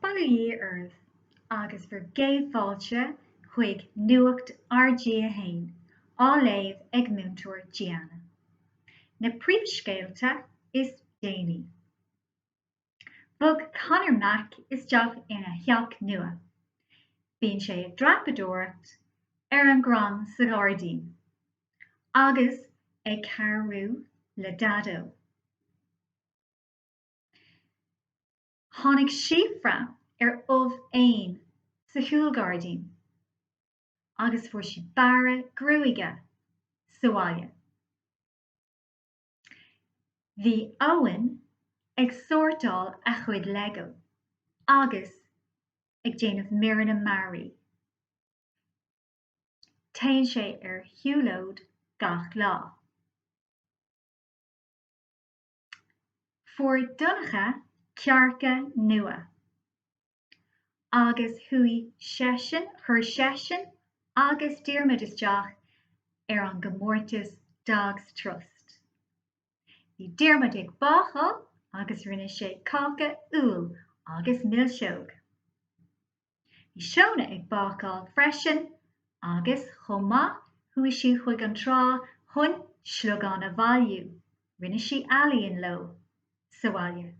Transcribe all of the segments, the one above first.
Bail ó Dhia oraibh agus bhur gcéad fáilte chuig Nuacht RG1 á léamh ag Múinteoir Gianna. Na príomhscéalta is déanaí. Bhog Conor Mac isteach ina theach nua. Bíonn sé ag dreapadóireacht ar an gcrann sa ghairdín agus ag cabhrú le Daideo. Tháinig Síofra ar ubh éin sa chúlghairdín agus fuair sí bearradh gruaige sa bhaile. Bhí Eoin ag sórtáil a chuid Lego agus ag déanamh míreanna mearaí. Téann sé ar shiúlóid gach lá. Fuair Donncha cearca nua agus chuaigh seisean, chuir seisean agus Diarmuid isteach ar an gcomórtas Dogs Trust. Bhí Diarmuid ag bácáil agus rinne sé cáca úll agus milseog. Bhí Shona ag bácáil freisin agus, chomh maith, chuaigh sí chuig an trá chun sliogáin a bhailiú. Rinne sí ealaíon leo sa bhaile.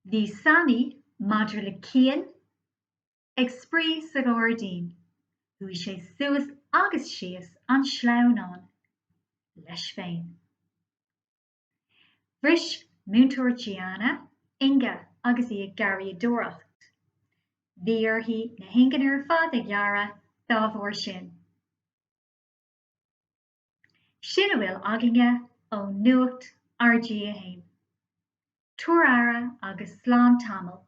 Bhí Sammy, madra le Cian, ag spraoi sa ghairdín. Chuaigh sé suas agus síos an sleamhnán leis féin. Bhris Múinteoir Gianna inge agus í ag garraíodóireacht. Bhí uirthi na hingeanna ar fad a ghearradh dá bharr sin. Sin a bhfuil againne ó Nuacht RG1. Tabhair aire agus slán tamall.